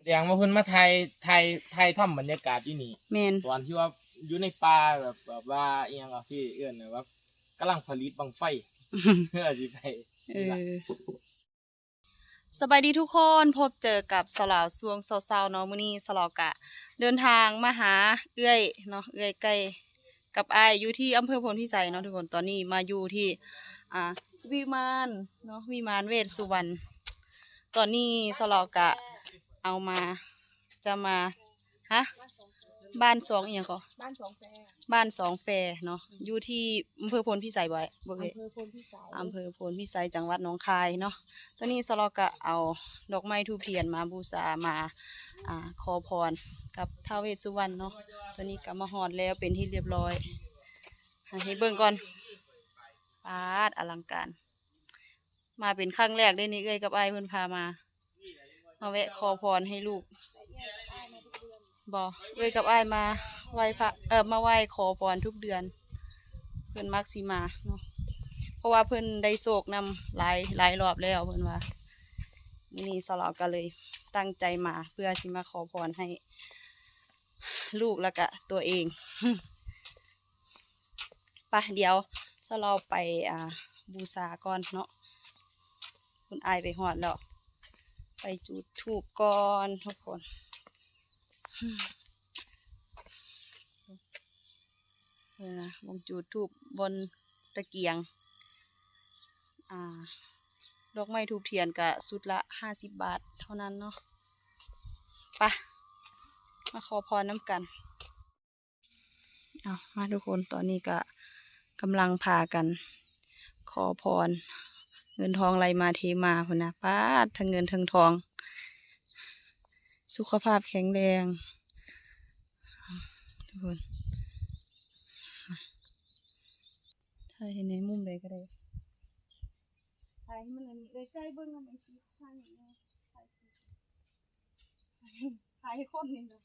ແສດງວ່າເພິ່ນມາຖ່າຍ ຖ່າຍ ຖ່າຍທຳບັນຍາກາດຢູ່ນີ້ ແມ່ນ ຕອນທີ່ວ່າຢູ່ໃນປ່າ ແບບ ແບບວ່າອີ່ຫຍັງ ທີ່ເອີ້ນວ່າກຳລັງຜະລິດບັ້ງໄຟ ເພື່ອຊິໄປ ເອີ ນີ້ລະ. ສະບາຍດີທຸກຄົນ ພົບເຈີກັບສາວລາວຊ່ວງເຊົ້າໆເນາະ. ມື້ນີ້ສາວລາວກະເດີນທາງມາຫາເອື້ອຍເນາະ ເອື້ອຍໄກ່ກັບອ້າຍ ຢູ່ທີ່ອຳເພີໂພນພິໄສເນາະທຸກຄົນ. ຕອນນີ້ມາຢູ່ທີ່ ອ່າ ວິມານເນາະ ວິມານເວດສຸວັນ. ຕອນນີ້ສາວລາວກະເອົາມາ ຈະມາ ຮະ ບ້ານສອງອີ່ຫຍັງເກາະ? ບ້ານສອງແຟ ບ້ານສອງແຟເນາະ ຢູ່ທີ່ອຳເພີໂພນພິໄສບໍ່? ບໍ່ເອີຍ ອຳເພີໂພນພິໄສ ອຳເພີໂພນພິໄສ ຈັງຫວັດໜອງຄາຍເນາະ. ຕອນນີ້ສາວລາວກະເອົາດອກໄມ້ທູບທຽນມາບູຊາ ມາ ອ່າ ຂໍພອນກັບທ້າວເວດສຸວັນເນາະ. ຕອນນີ້ກະມາຮອດແລ້ວເປັນທີ່ລຽບຮ້ອຍ ໃຫ້ເບິ່ງກ່ອນ. ປາດ ອະລັງການ ມາເປັນຄັ້ງແລກເດ້ນີ້ ເອື້ອຍກັບອ້າຍເພິ່ນພາມາ ມາແວະຂໍພອນໃຫ້ລູກ. ບໍ່ ເອື້ອຍກັບອ້າຍມາໄຫວ້ພະ ເອີ ມາໄຫວ້ຂໍພອນທຸກເດືອນ ເພິ່ນມັກຊິມາເນາະ ເພາະວ່າເພິ່ນໄດ້ໂຊກນຳຫຼາຍ ຫຼາຍລອບແລ້ວເພິ່ນວ່າ. ມື້ນີ້ສາວລາວກະເລີຍຕັ້ງໃຈມາ ເພື່ອຊິມາຂໍພອນໃຫ້ລູກ ແລ້ວກະຕົວເອງ. ໄປ ດຽວສາວລາວໄປ ອ່າ ບູຊາກ່ອນເນາະ. ຄຸນອ້າຍໄປຮອດແລ້ວ ໄປຈູດທູບກ່ອນທຸກຄົນ. ເອີ ວົງຈູດທູບບ່ອນຕະກຽງ ອ່າ ດອກໄມ້ທູບທຽນກະຊຸດລະຫ້າສິບບາດເທົ່ານັ້ນເນາະ. ໄປ ມາຂໍພອນນຳກັນ. ເອົາ ມາທຸກຄົນ ຕອນນີ້ກະກຳລັງພາກັນຂໍພອນ ເງິນທອງໄຫຼມາເທມາພຸ້ນນະ. ປາດ ທັງເງິນທັງທອງ ສຸຂະພາບແຂງແຮງ ທຸກຄົນ. ຖ່າຍໃຫ້ແດ່ ມຸມໃດກະໄດ້ ຖ່າຍໃຫ້ມັນອັນນີ້ ເອີ ໃກ້ໆເບິ່ງນຳ ອັນຊິຖ່າຍໃຫ້ແດ່ ຖ່າຍໃຫ້ຄົນນີ້ນະ.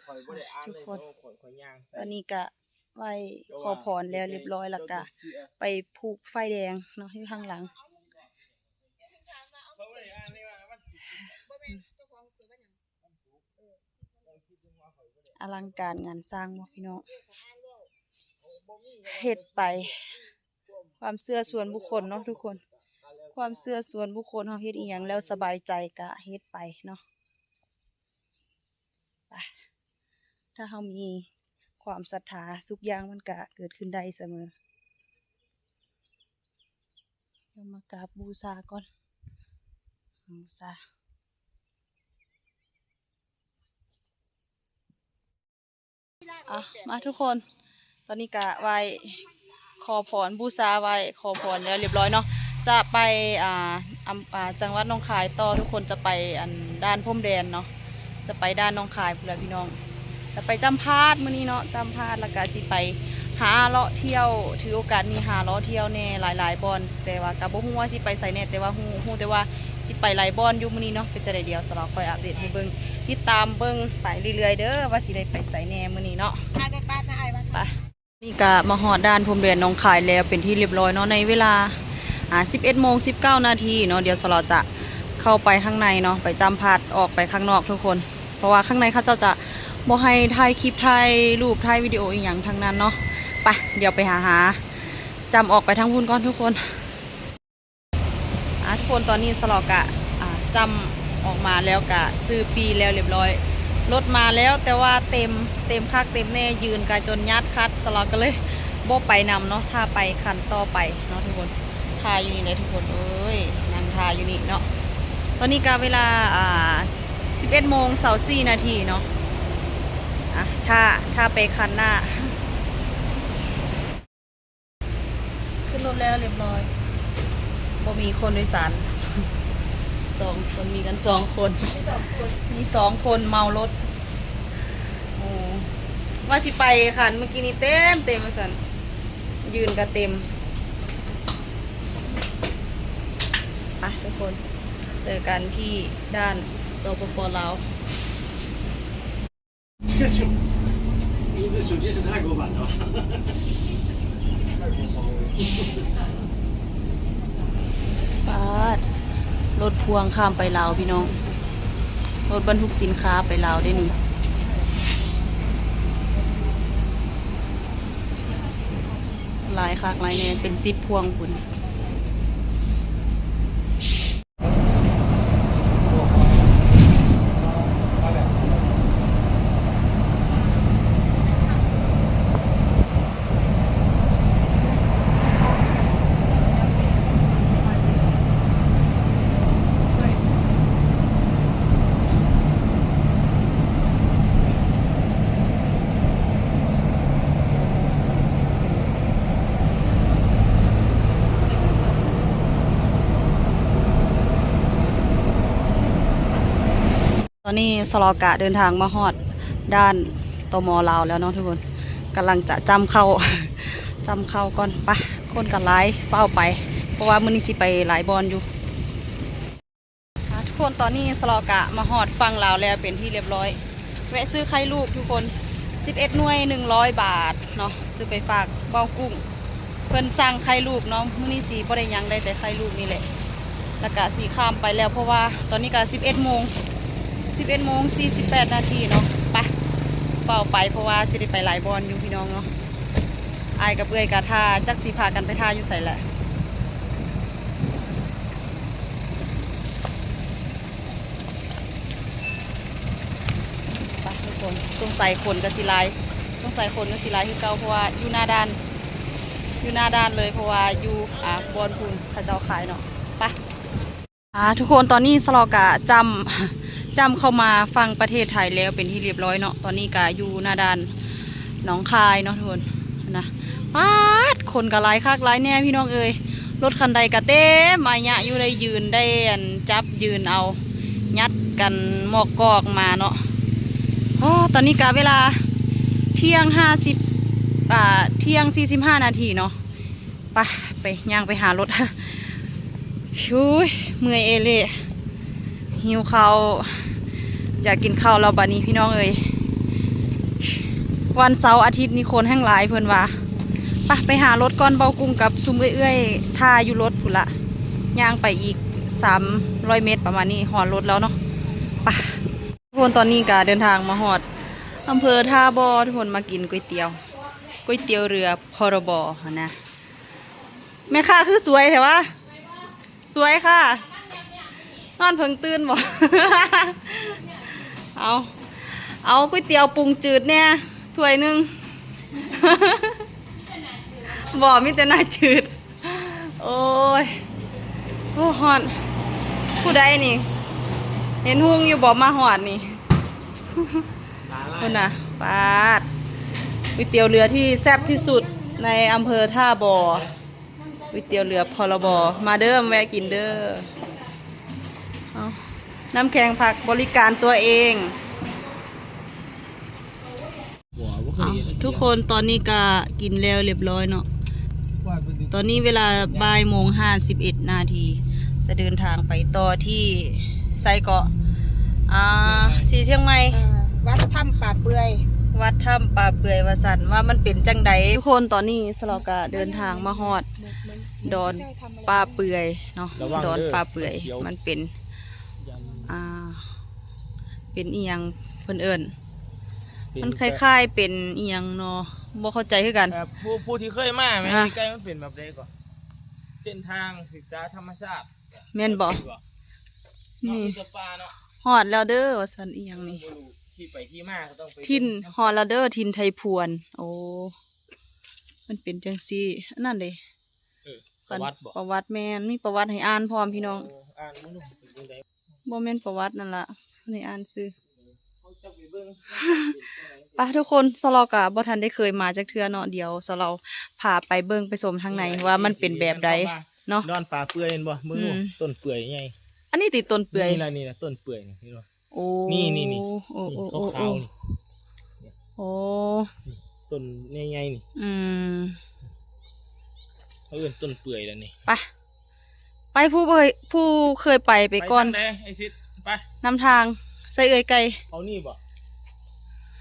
ຂ້ອຍບໍ່ໄດ້ອ່ານເລີຍ ຂ້ອຍ ຂ້ອຍຍ່າງໄປ ຕອນນີ້ກະໄຫວ້ຂໍພອນແລ້ວລຽບຮ້ອຍ ແລ້ວກະໄປຜູກໄຟແດງເນາະ ຢູ່ທາງຫຼັງ. ອະລັງການງານສ້າງເນາະພີ່ນ້ອງ ເຮັດໄປ ຄວາມເຊື່ອສ່ວນບຸກຄົນເນາະທຸກຄົນ ຄວາມເຊື່ອສ່ວນບຸກຄົນ ເຮົາເຮັດອີ່ຫຍັງແລ້ວສະບາຍໃຈກະເຮັດໄປເນາະ. ໄປ ຖ້າເຮົາມີຄວາມສັດທາ ທຸກຢ່າງມັນກະເກີດຂຶ້ນໄດ້ສະເໝີ. ດຽວມາກາບບູຊາກ່ອນ ບູຊາ. ອ່ະ ມາທຸກຄົນ ຕອນນີ້ກະໄຫວ້ຂໍພອນ ບູຊາໄຫວ້ຂໍພອນແລ້ວລຽບຮ້ອຍເນາະ ຈະໄປ ອ່າ ອຳ ອ່າ ຈັງຫວັດໜອງຄາຍຕໍ່ ທຸກຄົນ ຈະໄປ ອັນ ດ່ານພົມແດນເນາະ ຈະໄປດ່ານໜອງຄາຍພຸ້ນລະພີ່ນ້ອງ ຈະໄປຈຳພາດມື້ນີ້ເນາະ ຈຳພາດ ແລ້ວກະຊິໄປຫາເລາະທ່ຽວ ຖືໂອກາດນີ້ຫາເລາະທ່ຽວແດ່ຫຼາຍໆບ່ອນ ແຕ່ວ່າກະບໍ່ຮູ້ວ່າຊິໄປໃສແດ່ ແຕ່ວ່າຮູ້ ຮູ້ແຕ່ວ່າ ຊິໄປຫຼາຍບ່ອນຢູ່ມື້ນີ້ເນາະ ເປັນຈັ່ງໃດ ດຽວສາວລາວຄ່ອຍອັບເດດໃຫ້ເບິ່ງ ຕິດຕາມເບິ່ງໄປເລື້ອຍໆເດີ ວ່າຊິໄດ້ໄປໃສແດ່ມື້ນີ້ເນາະ. ໄປ ນີ້ກະມາຮອດດ່ານພົມແດນໜອງຄາຍແລ້ວເປັນທີ່ລຽບຮ້ອຍເນາະ ໃນເວລາ ອ່າ ສິບເອັດໂມງສິບເກົ້ານາທີເນາະ. ດຽວສາວລາວຈະເຂົ້າໄປຂ້າງໃນເນາະ ໄປຈ້ຳພາດອອກໄປຂ້າງນອກທຸກຄົນ ເພາະວ່າຂ້າງໃນເຂົາເຈົ້າຈະບໍ່ໃຫ້ຖ່າຍຄລິບ ຖ່າຍຮູບ ຖ່າຍວິດີໂອອີ່ຫຍັງທັງນັ້ນເນາະ. ໄປ ດຽວໄປຫາ ຫາຈ້ຳອອກໄປທາງພຸ້ນກ່ອນທຸກຄົນ. ອ່ະ ທຸກຄົນ ຕອນນີ້ສະຫຼອກກະ ອ່າ ຈ້ຳອອກມາແລ້ວ ກະຊື້ປີ້ແລ້ວລຽບລ້ອຍ. ລົດມາແລ້ວ ແຕ່ວ່າເຕັມ ເຕັມຄັກເຕັມແນ່ ຢືນກະຈົນຍາດຄັດ. ສະຫຼອກກະເລີຍບໍ່ໄປນຳເນາະ ຖ້າໄປຄັນຕໍ່ໄປເນາະທຸກຄົນ. ຖ້າຢູ່ນີ້ແຫຼະທຸກຄົນເອີຍ ນັ່ງຖ້າຢູ່ນີ້ເນາະ. ຕອນນີ້ກະເວລາ ອ່າ ສິບເອັດໂມງຊາວສີ່ນາທີເນາະ. ອ່ະ ຖ້າ ຖ້າໄປຄັນໜ້າ. ຂຶ້ນລົດແລ້ວລຽບລ້ອຍ ບໍ່ມີຄົນໂດຍສານ ສອງຄົນ ມີກັນສອງຄົນ ມີສອງຄົນ ມີສອງຄົນເມົາລົດ. ໂອ້ ວ່າຊິໄປຄັນເມື່ອກີ້ນີ້ເຕັມໆ ວ່າຊັ້ນ ຢືນກະເຕັມ. ໄປທຸກຄົນ ເຈີກັນທີ່ດ່ານ ສປປ ລາວ.ປາດ ລົດພ່ວງຂ້າມໄປລາວພີ່ນ້ອງ ລົດບັນທຸກສິນຄ້າໄປລາວເດ້ນີ້. ຫຼາຍຄັກຫຼາຍແນ່ ເປັນສິບພ່ວງພຸ້ນ. ຕອນນີ້ສະຫຼອກະເດີນທາງມາຮອດດ່ານ ຕມ ລາວແລ້ວເນາະທຸກຄົນ. ກຳລັງຈະຈ້ຳເຂົ້າ ຈ້ຳເຂົ້າກ່ອນ. ໄປ ຄົນກະຫຼາຍ ຟ້າວໄປ ເພາະວ່າມື້ນີ້ຊິໄປຫຼາຍບ່ອນຢູ່. ອ່າ ທຸກຄົນ ຕອນນີ້ສະຫຼອກກະມາຮອດຝັ່ງລາວແລ້ວເປັນທີ່ລຽບລ້ອຍ. ແວະຊື້ໄຂ່ລູກທຸກຄົນ ສິບເອັດໜ່ວຍ ໜຶ່ງຮ້ອຍບາດເນາະ ຊື້ໄປຝາກເບົາກຸ້ງ. ເພິ່ນສັ່ງໄຂ່ລູກເນາະ ມື້ນີ້ຊິບໍ່ໄດ້ຫຍັງ ໄດ້ແຕ່ໄຂ່ລູກນີ້ແຫຼະ. ແລ້ວກະຊິຂ້າມໄປແລ້ວ ເພາະວ່າຕອນນີ້ກະສິບເອັດໂມງ ສິບເອັດໂມງສີ່ສິບແປດນາທີເນາະ. ໄປ ຟ້າວໄປ ເພາະວ່າຊິໄດ້ໄປຫຼາຍບ່ອນຢູ່ພີ່ນ້ອງເນາະ. ອ້າຍກັບເອື້ອຍກະຖ້າ ຈັກຊິພາກັນໄປຖ້າຢູ່ໃສແຫຼະ. ໄປທຸກຄົນ ສົງໄສຄົນກະຊິຫຼາຍ ສົງໄສຄົນກະຊິຫຼາຍຄືເກົ່າ ເພາະວ່າຢູ່ໜ້າດ່ານ ຢູ່ໜ້າດ່ານເລີຍ ເພາະວ່າຢູ່ ອ່າ ບ່ອນພຸ້ນເຂົາເຈົ້າຂາຍເນາະ. ໄປ ອ່າ ທຸກຄົນ ຕອນນີ້ສະຫຼອກກະຈ້ຳ ຈ້ຳເຂົ້າມາຝັ່ງປະເທດໄທແລ້ວເປັນທີ່ລຽບລ້ອຍເນາະ. ຕອນນີ້ກະຢູ່ໜ້າດ່ານໜອງຄາຍເນາະທຸກຄົນນະ. ປາດ ຄົນກະຫຼາຍຄັກຫຼາຍແນ່ພີ່ນ້ອງເອີຍ ລົດຄັນໃດກະເຕັມ ອາຍະຢູ່ ໄດ້ຢືນ ໄດ້ອັນຈັບຢືນເອົາ ຍັດກັນໝອກກອກມາເນາະ. ໂອ້ ຕອນນີ້ກະເວລາທ່ຽງຫ້າສິບ ອ່າ ທ່ຽງສີ່ສິບຫ້ານາທີເນາະ. ໄປ ໄປ ຍ່າງໄປຫາລົດ. ໂອ້ຍ ເມື່ອຍເອເລ ຫິວເຂົ້າ ຢາກກິນເຂົ້າແລ້ວບາດນີ້ພີ່ນ້ອງເອີຍ. ວັນເສົາອາທິດນີ້ຄົນແຮ່ງຫຼາຍເພິ່ນວ່າ. ໄປ ໄປຫາລົດກ່ອນ ເບົາກຸ້ງກັບຊຸມເອື້ອຍໆ ຖ້າຢູ່ລົດພຸ້ນລະ. ຍ່າງໄປອີກສາມຮ້ອຍເມັດປະມານນີ້ ຮອດລົດແລ້ວເນາະ. ໄປ ທຸກຄົນ ຕອນນີ້ກະເດີນທາງມາຮອດອຳເພີທ່າບໍ່ ທຸກຄົນ ມາກິນກ໋ວຍຕຽວ ກ໋ວຍຕຽວເຮືອ ພຣບ ຫັ້ນນະ. ແມ່ຄ້າຄືສວຍແທ້ວະ ສວຍຄ່ະ ນອນເພິ່ງຕື່ນບໍ? ເອົາ ເອົາກ໋ວຍຕຽວປຸງຈືດແດ່ຖ້ວຍໜຶ່ງ. ບໍ່ ມີແຕ່ໜ້າຈືດ. ໂອ້ຍ ໂອ້ ຮ້ອນ. ຜູ້ໃດນີ້ ເຫັນຮຸ່ງຢູ່ບໍ່ ມາຮອດນີ້? ພຸ້ນນະ ປາດ ກ໋ວຍຕຽວເຮືອທີ່ແຊບທີ່ສຸດໃນອຳເພີທ່າບໍ່ ກ໋ວຍຕຽວເຮືອ ພຣບ ມາເດີ ມາແວະກິນເດີ. ເອົາ ນ້ຳແຂງຜັກບໍລິການຕົວເອງ. ເອົາ ທຸກຄົນ ຕອນນີ້ກະກິນແລ້ວລຽບລ້ອຍເນາະ. ຕອນນີ້ເວລາບ່າຍໂມງຫ້າສິບເອັດນາທີ ຈະເດີນທາງໄປຕໍ່ທີ່ ໃສເກາະ ອ່າ ສີຊຽງໃໝ່ ເອີ ວັດຖ້ຳປ່າເປືອຍ ວັດຖ້ຳປ່າເປືອຍວ່າຊັ້ນ ວ່າມັນເປັນຈັ່ງໃດ. ທຸກຄົນ ຕອນນີ້ສະຫຼອກກະເດີນທາງມາຮອດດອນປ່າເປືອຍເນາະ ດອນປ່າເປືອຍ ມັນເປັນ ອ່າ ເປັນອີ່ຫຍັງເພິ່ນເອີ້ນ ມັນຄ້າຍໆເປັນອີ່ຫຍັງເນາະ ບໍ່ເຂົ້າໃຈຄືກັນ. ຜູ້ ຜູ້ທີ່ເຄີຍມາແມ່ນ ອ່າ ໃກ້ມັນເປັນແບບໃດເກາະ ເສັ້ນທາງສຶກສາທຳມະຊາດ ແມ່ນບໍ່? ນີ້ ຮອດແລ້ວເດີວ່າຊັ້ນ ອີ່ຫຍັງນີ້ ທີ່ໄປທີ່ມາກໍຕ້ອງໄປ ຖິ່ນ ເບິ່ງນຳ ຮອດແລ້ວເດີ ຖິ່ນໄທພວນ. ໂອ້ ມັນເປັນຈັ່ງຊີ້ ອັນນັ້ນເດ້. ເອີ ປະຫວັດບໍ່? ປະຫວັດ ແມ່ນ ມີປະຫວັດໃຫ້ອ່ານພ້ອມ ພີ່ນ້ອງ. ໂອ້ ອ່ານເບິ່ງດູ ເປັນຈັ່ງໃດ? ບໍ່ແມ່ນປະຫວັດນັ້ນລະ ໃຫ້ອ່ານຊື່. ເຮົາຈະໄປເບິ່ງ ໄປທຸກຄົນ ສາວລາວກະບໍ່ທັນໄດ້ເຄີຍມາຈັກເທື່ອເນາະ. ດຽວສາວລາວພາໄປເບິ່ງໄປຊົມທາງໃນວ່າມັນເປັນແບບໃດເນາະ. ນອນປາເປື່ອຍແມ່ນບໍ່? ເບິ່ງດູ ອືມ ຕົ້ນເປື່ອຍໃຫຍ່. ອັນນີ້ຕິ ຕົ້ນເປື່ອຍ? ນີ້ລະ ນີ້ລະ ຕົ້ນເປື່ອຍນີ້ ເຫັນບໍ່? ໂອ້ ນີ້ໆໆ ໂອ້ ນີ້ ໂອ້ ຂາວໆ ໂອ້ ນີ້ ໂອ້ ນີ້ ຕົ້ນໃຫຍ່ໆນີ້. ອືມ ເຂົາເອີ້ນຕົ້ນເປື່ອຍລະນີ້. ໄປ ໄປ ຜູ້ບໍ່ເຄີຍ ຜູ້ເຄີຍໄປ ໄປກ່ອນ. ໄປທາງໃດ ໄອ້ສິດ? ໄປ ນຳທາງ ໃສ່ເອື້ອຍໄກ່. ເອົານີ້ບໍ່?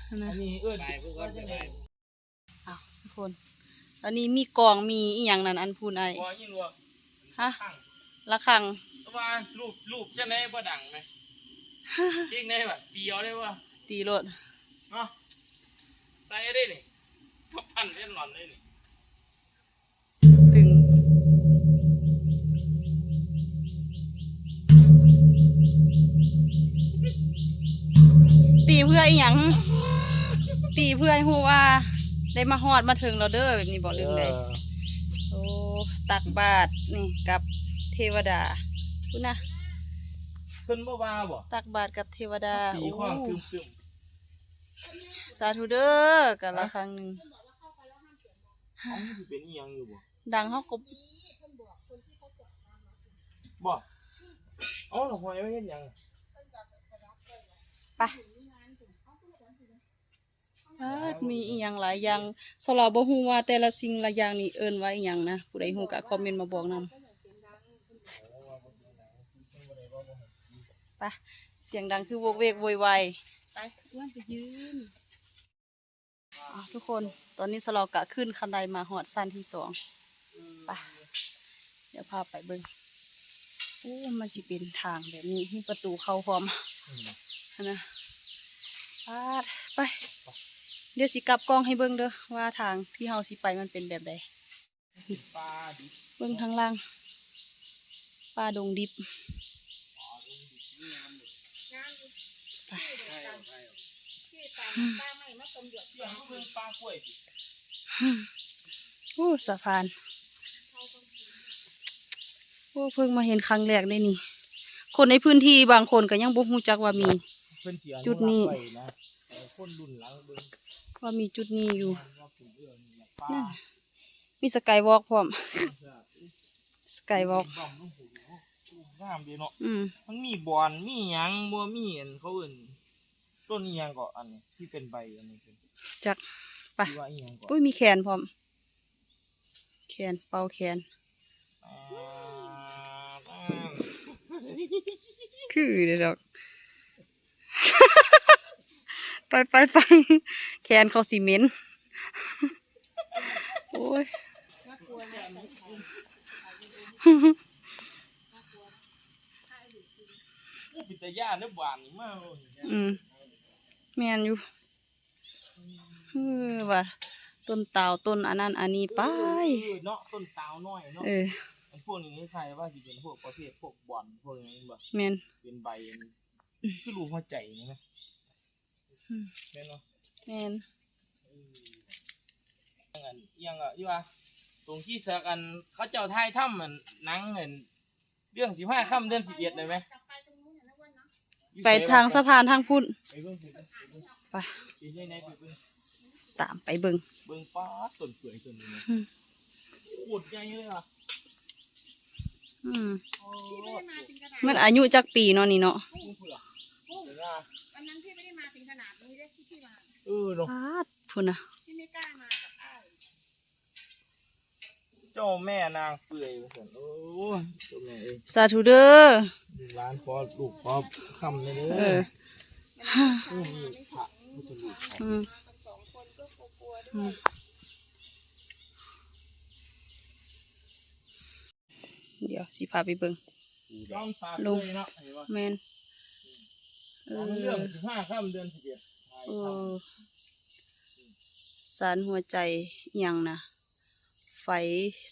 ອັນນັ້ນ ອັນນີ້ເອີ້ນ ໄປ ຜູ້ກ່ອນ ໄປ ໄປ. ອ້າວ ທຸກຄົນ ຕອນນີ້ມີກອງ ມີອີ່ຫຍັງນັ້ນ ອັນພຸ້ນອ້າຍ. ບໍ່ຍິນວ່າ ຮະ? ລະຄັງ. ແຕ່ວ່າຮູບ ຮູບຈັ່ງໃດບໍ່ດັງແມ? ເກັ່ງໄດ້ບໍ່? ຕີເອົາໄດ້ບໍ່? ຕີໂລດເນາະ. ໃສ່ໄດ້ນີ້ ພັນເປັນຫຼອນເລີຍນີ້. ຕຶງ ຕີເພື່ອອີ່ຫຍັງ? ຕີເພື່ອໃຫ້ຮູ້ວ່າໄດ້ມາຮອດມາເຖິງແລ້ວເດີ ແບບນີ້ບໍ່? ຫຼືຈັ່ງໃດ? ເອີ ໂອ້ ຕັກບາດນີ້ກັບເທວະດາ ພຸ້ນນະ. ເພິ່ນບໍ່ວ່າບໍ່? ຕັກບາດກັບເທວະດາ. ຕີ ໂອ້ ຄວາມຕຶມໆ. ສາທຸເດີ ກະລະຄັ້ງໜຶ່ງ. ເອົ້າ ມັນຊິເປັນອີ່ຫຍັງຢູ່ບໍ່? ດັງເຮົາກໍ ບໍ່. ເອົ້າ ແລ້ວຫ້ອຍໄວ້ເຮັດຫຍັງ? ໄປ ປາດ ມີອີ່ຫຍັງຫຼາຍຢ່າງ ສາວລາວບໍ່ຮູ້ວ່າແຕ່ລະສິ່ງລະຢ່າງນີ້ເອີ້ນວ່າອີ່ຫຍັງນະ. ຜູ້ໃດຮູ້ກະຄອມເມັນມາບອກນຳ. ໄປ ສຽງດັງຄືໂວກເວກໂວຍວາຍ. ໄປ ຊວນໄປຢືນ. ອ່າ ທຸກຄົນ ຕອນນີ້ສາວລາວກະຂຶ້ນຄັນໄດມາຮອດຊັ້ນທີສອງ. ໄປ ດຽວພາໄປເບິ່ງ. ໂອ້ ມັນຊິເປັນທາງແບບນີ້ ມີປະຕູເຂົ້າພ້ອມ ອືມ ຫັ້ນນະ. ປາດ ໄປ ດຽວຊິກັບກ້ອງໃຫ້ເບິ່ງເດີ ວ່າທາງທີ່ເຮົາຊິໄປມັນເປັນແບບໃດ. ເປັນປ່າດິບ ເບິ່ງທາງລ່າງ ປ່າດົງດິບ. ໄປ ໂອ້ ສະພານ ໂອ້ ເພິ່ງມາເຫັນຄັ້ງແລກເດ້ນີ້. ຄົນໃນພື້ນທີ່ບາງຄົນກໍຍັງບໍ່ຮູ້ຈັກວ່າມີ ເພິ່ນຊິອະນຸລັກ ຈຸດນີ້ ໄວ້ນະ ໃຫ້ຄົນລຸ້ນຫຼັງເບິ່ງ ວ່າມີຈຸດນີ້ຢູ່. ແມ່ນວ່າເປັນເລື່ອງນີ້ແຫຼະ ປ່າ ນັ້ນ ມີສະກາຍວອກພ້ອມ ສະກາຍວອກ ງາມເດເນາະ. ອືມ ມັນມີບອນ ມີຫຍັງບໍ່ ມີອັນເຂົາເອີ້ນຕົ້ນອີ່ຫຍັງເກາະ ອັນທີ່ເປັນໃບອັນນີ້ ຈັກ ໄປ ທີ່ວ່າອີ່ຫຍັງເກາະ. ໂອ້ຍ ມີແຄນພ້ອມ ແຄນ ເປົ່າແຄນ ອ່າ ຄືເດ້ດອກ. ໄປ ໄປ ໄປ ແຄນເຂົາຊິເໝັນ. ໂອ້ຍ ໂອ້ ເປັນຕາຢ້ານເດີບ້ານນີ້ມາ. ອືມ ແມ່ນຢູ່. ເອີ ວ່າຕົ້ນຕາວ ຕົ້ນອັນນັ້ນອັນນີ້ໄປ. ເອີ ເນາະ ຕົ້ນຕາວນ້ອຍເນາະ. ເອີ ອັນພວກນີ້ຄ້າຍໆວ່າຊິເປັນພວກປະເພດພວກບອນ ພວກຫຍັງແມ່ນບໍ່? ແມ່ນ ເປັນໃບ ຄືຮູບຫົວໃຈນີ້ນະ. ອືມ ແມ່ນບໍ່? ແມ່ນ. ເອີ ອັນຫຍັງ ອີ່ຫຍັງ ອີ່ຫຍັງ ອີ່ຫຍັງ ຕົງທີ່ສັກ ອັນເຂົາເຈົ້າຖ່າຍທຳ ອັນໜັງ ອັນເລື່ອງສິບຫ້າຄ່ຳເດືອນສິບເອັດ ໄດ້ໄໝ? ໄປທາງສະພານທາງພຸ້ນ ໄປເບິ່ງພຸ້ນ ໄປ ເປັນຈັ່ງໃດ ໄປເບິ່ງ ຕາມໄປເບິ່ງ. ເບິ່ງ ປາດ ຕົ້ນເປື່ອຍຕົ້ນນີ້ນະ ອືມ ໂຄດໃຫຍ່ເລີຍວ່ະ. ອືມ ໂອ້ ມັນອາຍຸຈັກປີເນາະນີ້ເນາະ? ພຸ້ນລະ ອັນນັ້ນ ເອີ ເນາະ ປາດ ພຸ້ນນະ ເຈົ້າແມ່ນາງເປື່ອຍວ່າຊັ້ນ. ໂອ້ຍ ເຈົ້າແມ່ເອີຍ ສາທຸເດີ ລູກຫຼານຂໍລູກຂໍຄຳແດ່ເດີ. ເອີ ໂອ້ ມີພະພຸດທະຮູບ ອືມ ອືມ ດຽວຊິພາໄປເບິ່ງ ແມ່ນ ເອີ ເລື່ອງສິບຫ້າຄ່ຳເດືອນສິບເອັດ ເອີ ສານຫົວໃຈ ອີ່ຫຍັງນະ ໄຟ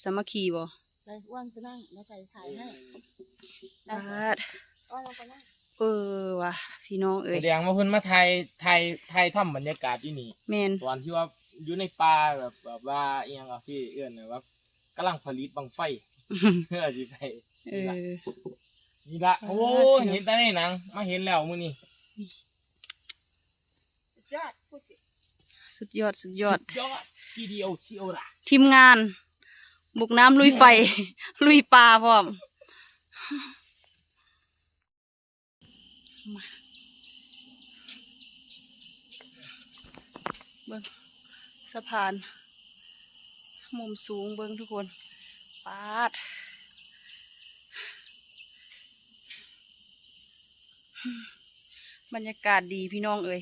ສາມັກຄີບໍ່? ໄປ ອ້ວນໄປນັ່ງ ແລ້ວໄປຖ່າຍໃຫ້. ປາດ ເອີວ່າ ພີ່ນ້ອງເອີຍ ສະແດງວ່າເພິ່ນມາຖ່າຍ ຖ່າຍ ຖ່າຍທຳບັນຍາກາດຢູ່ນີ້. ແມ່ນ ຕອນທີ່ວ່າຢູ່ໃນປ່າ ແບບ ແບບວ່າອີ່ຫຍັງ ທີ່ເອີ້ນວ່າກຳລັງຜະລິດບັ້ງໄຟ ເພື່ອຊິໄປ ເອີ ນີ້ລະ ນີ້ລະ. ໂອ້ຍ ເຫັນແຕ່ໃນໜັງ ມາເຫັນແລ້ວມື້ນີ້. ສຸດຍອດ ສຸດຍອດ ສຸດຍອດ ທີມງານບຸກນ້ຳລຸຍໄຟ ລຸຍປ່າພ້ອມ. ມາ ເບິ່ງສະພານ ມຸມສູງເບິ່ງທຸກຄົນ ປາດ ບັນຍາກາດດີພີ່ນ້ອງເອີຍ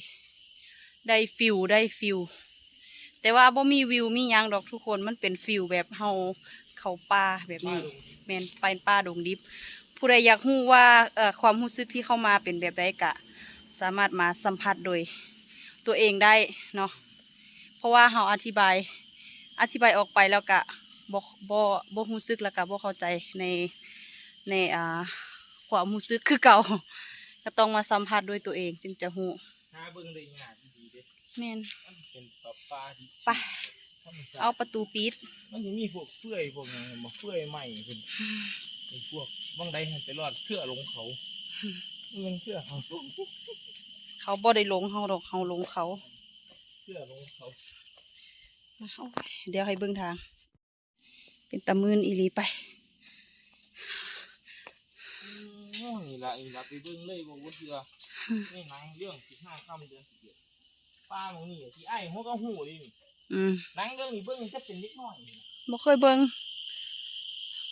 ໄດ້ຟີວ ໄດ້ຟີວ ແຕ່ວ່າບໍ່ມີວິວມີຫຍັງດອກທຸກຄົນ ມັນເປັນຟີວແບບເຮົາເຂົ້າປ່າແບບນີ້. ແມ່ນ ໄປປ່າດົງດິບ. ຜູ້ໃດຢາກຮູ້ວ່າ ເອີ ຄວາມຮູ້ສຶກທີ່ເຂົ້າມາເປັນແບບໃດ ກະສາມາດມາສຳຜັດໂດຍຕົວເອງໄດ້ເນາະ ເພາະວ່າເຮົາອະທິບາຍ ອະທິບາຍອອກໄປແລ້ວກະບໍ່ ບໍ່ ບໍ່ຮູ້ສຶກ ແລ້ວກະບໍ່ເຂົ້າໃຈໃນ ໃນ ອ່າ ຄວາມຮູ້ສຶກຄືເກົ່າ ກະຕ້ອງມາສຳຜັດດ້ວຍຕົວເອງຈຶ່ງຈະຮູ້. ຫາເບິ່ງໄດ້ຍາກອີ່ຫຼີເດ້. ແມ່ນ ມັນເປັນປ່າ ປ່າທີ່ ໄປ ທຳມະຊາດ ເອົາປະຕູປິດ. ມັນຊິມີພວກເຟື່ອຍພວກຫຍັງ ເຫັນບໍ່ ເຟື່ອຍໄມ້ພຸ້ນ ອືມ ໄອ້ພວກ ໝ່ອງໃດຫັ້ນໄປລອດເຄືອຫຼົງເຂົາ ອືມ ມັນເຄືອເຂົາ ເຂົາບໍ່ໄດ້ຫຼົງເຮົາດອກ ເຮົາຫຼົງເຂົາ ເຄືອຫຼົງເຂົາ. ໂອ້ຍ ດຽວໃຫ້ເບິ່ງທາງ. ເປັນຕາມື່ນອີ່ຫຼີໄປ. ໂອ້ ນີ້ລະ ນີ້ລະ ໄປເບິ່ງເລີຍ ບໍ່ ບໍ່ເຊື່ອ. ໃນໜັງເລື່ອງສິບຫ້າຄ່ຳເດືອນສິບເອັດ ປ່າໝ່ອງນີ້ທີ່ອ້າຍຫົວກະຮູ້ເດ້ນີ້. ອືມ ໜັງເລື່ອງນີ້ເບິ່ງຕັ້ງແຕ່ເປັນເດັກນ້ອຍນີ້. ບໍ່ເຄີຍເບິ່ງ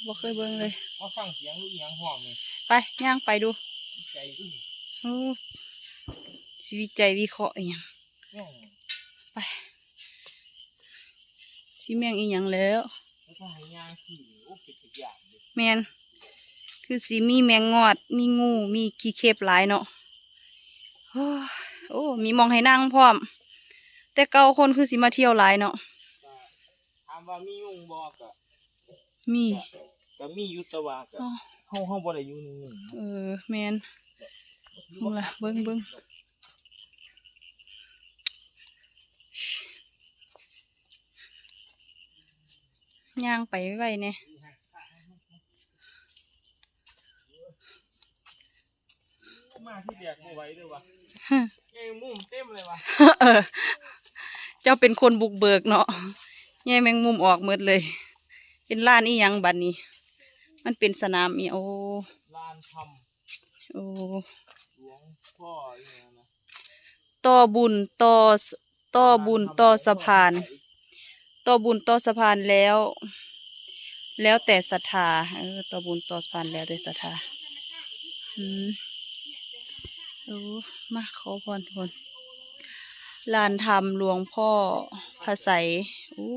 ບໍ່ເຄີຍເບິ່ງເລີຍ. ມາຟັງສຽງລູກອີ່ຫຍັງຮ້ອງນີ້. ໄປ ຍ່າງໄປດູ. ວິໄຈ ໂອ້ ຊິວິໄຈວິເຄາະອີ່ຫຍັງ. ແມ່ນ ໄປ ຊິແມ່ນອີ່ຫຍັງແລ້ວ. ແລ້ວກໍໃຫ້ຍ່າງຂີ່ ໂອ້ ເປັນຕາຢ້ານເດ້. ແມ່ນ ຄືຊິມີແມງງອດ ມີງູ ມີຂີ້ເຂັບຫຼາຍເນາະ. ໂອ້ ໂອ້ ມີໝ່ອງໃຫ້ນັ່ງພ້ອມ. ແຕ່ເກົ່າຄົນຄືຊິມາທ່ຽວຫຼາຍເນາະ. ກໍຖາມວ່າມີຍຸງບໍ່ ກໍ ມີ ກະ ກະມີຢູ່ ແຕ່ວ່າກະ ອໍ ເຮົາ ເຮົາບໍ່ໄດ້ຢູ່ໜິ່ງໆ. ເອີ ແມ່ນ ເບິ່ງລະ ເບິ່ງ ເບິ່ງ ຍ່າງໄປໄວໆແດ່. ມາທີແລກບໍ່ໄຫວເດີວ່າ ແມງມຸມເຕັມເລີຍວ່າ. ເອີ ເຈົ້າເປັນຄົນບຸກເບີກເນາະ ແຍງແມງມຸມອອກໝົດເລີຍ. ເປັນລານອີ່ຫຍັງບັດນີ້? ມັນເປັນສະໜາມອີ່ ໂອ້ ລານທຳ ໂອ້ ຫຼວງພໍ່ອີ່ຫຍັງນະ ຕໍ່ບຸນຕໍ່ ຕໍ່ບຸນຕໍ່ສະພານ ຕໍ່ບຸນຕໍ່ສະພານແລ້ວ ແລ້ວແຕ່ສັດທາ. ເອີ ຕໍ່ບຸນຕໍ່ສະພານແລ້ວແຕ່ສັດທາ. ອືມ ໂອ້ ມາຂໍພອນທຸກຄົນ. ລານທຳຫຼວງພໍ່ພະໄຊ. ໂອ້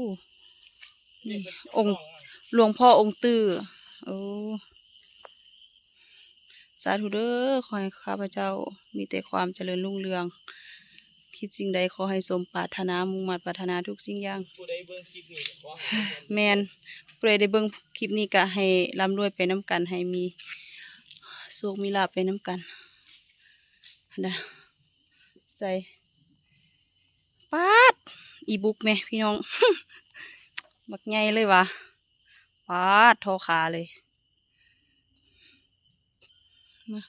ນີ້ ອົງ ຫຼວງພໍ່ອົງຕື້. ໂອ້ ສາທຸເດີ ຂໍໃຫ້ຂ້າພະເຈົ້າມີແຕ່ຄວາມຈະເລີນຮຸ່ງເຮືອງ ຄິດສິ່ງໃດຂໍໃຫ້ສົມປາດຖະໜາ ມຸ່ງມາດປາດຖະໜາທຸກສິ່ງຢ່າງ. ຜູ້ໃດເບິ່ງຄລິບນີ້ກໍຂໍໃຫ້ ແມ່ນ ຜູ້ໃດໄດ້ເບິ່ງຄລິບນີ້ກໍໃຫ້ລ່ຳລວຍໄປນຳກັນ ໃຫ້ມີໂຊກມີລາບໄປນຳກັນ. ຫັ້ນນະ ໃສ່ ປາດ ອີບຸກແມະພີ່ນ້ອງ ບັກໃຫຍ່ເລີຍຫວາ. ປາດ ທໍຄາເລີຍ. ມາ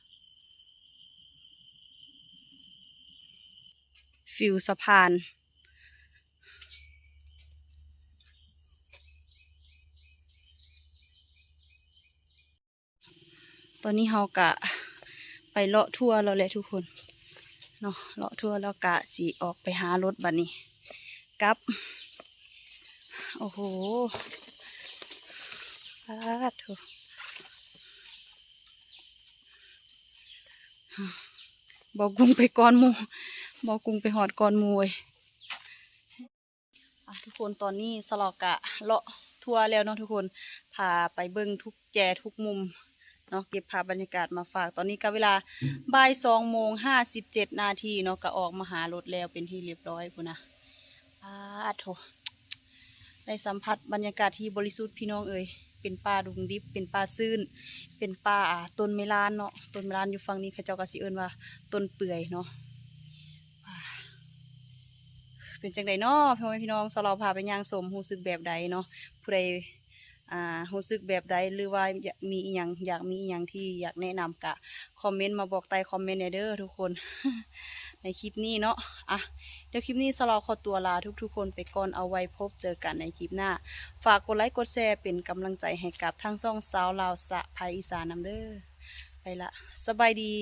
ວິວສະພານ. ຕອນນີ້ເຮົາກະໄປເລາະທົວແລ້ວແຫຼະທຸກຄົນເນາະ ເລາະທົວແລ້ວກະຊິອອກໄປຫາລົດບັດນີ້ກັບ. ໂອ້ໂຫ ປາດໂທ້ ບໍ່ກຸ້ງໄປກ່ອນໝູ່ ບໍ່ກຸ້ງໄປຮອດກ່ອນໝູ່ເອີຍ. ອ່ະ ທຸກຄົນ ຕອນນີ້ສະເລາະກະເລາະທົ່ວແລ້ວເນາະທຸກຄົນ ພາໄປເບິ່ງທຸກແຈທຸກມຸມເນາະ ເກັບພາບບັນຍາກາດມາຝາກ. ຕອນນີ້ກະເວລາບ່າຍສອງໂມງຫ້າສິບເຈັດນາທີເນາະ ກະອອກມາຫາລົດແລ້ວເປັນທີ່ຮຽບຮ້ອຍພຸ້ນນະ. ປາດໂທ້ ໄດ້ສຳຜັດບັນຍາກາດທີ່ບໍລິສຸດພີ່ນ້ອງເອີຍ. ປັນປ່າດົງດິບ ເປັນປ່າຊື້ນ ເປັນປ່າ ອ່າ ຕົ້ນໄມ້ລ້ານເນາະ. ຕົ້ນໄມ້ລ້ານຢູ່ຝັ່ງນີ້ ເຂົາເຈົ້າກໍຊິເອີ້ນວ່າຕົ້ນເປືອຍເນາະ. ເປັນຈັ່ງໃດເນາະ ພໍ່ແມ່ພີ່ນ້ອງ ສາວລາວພາໄປຍ່າງຊົມ ຮູ້ສຶກແບບໃດເນາະ? ຜູ້ໃດ ອ່າ ຮູ້ສຶກແບບໃດ ຫຼືວ່າຢາກມີອີ່ຫຍັງ ຢາກມີອີ່ຫຍັງທີ່ຢາກແນະນຳ ກະຄອມເມັນມາບອກໃຕ້ຄອມເມັນແດ່ເດີທຸກຄົນ ໃນຄລິບນີ້ເນາະ. ອ່ະ ດຽວຄລິບນີ້ສາວລາວຂໍຕົວລາທຸກໆຄົນໄປກ່ອນ ເອົາໄວ້ພົບເຈີກັນໃນຄລິບໜ້າ. ຝາກກົດໄລກົດແຊເປັນກຳລັງໃຈໃຫ້ກັບທາງຊ່ອງສາວລາວສະໃພອີສານນຳເດີ. ໄປລະ ສະບາຍດີ.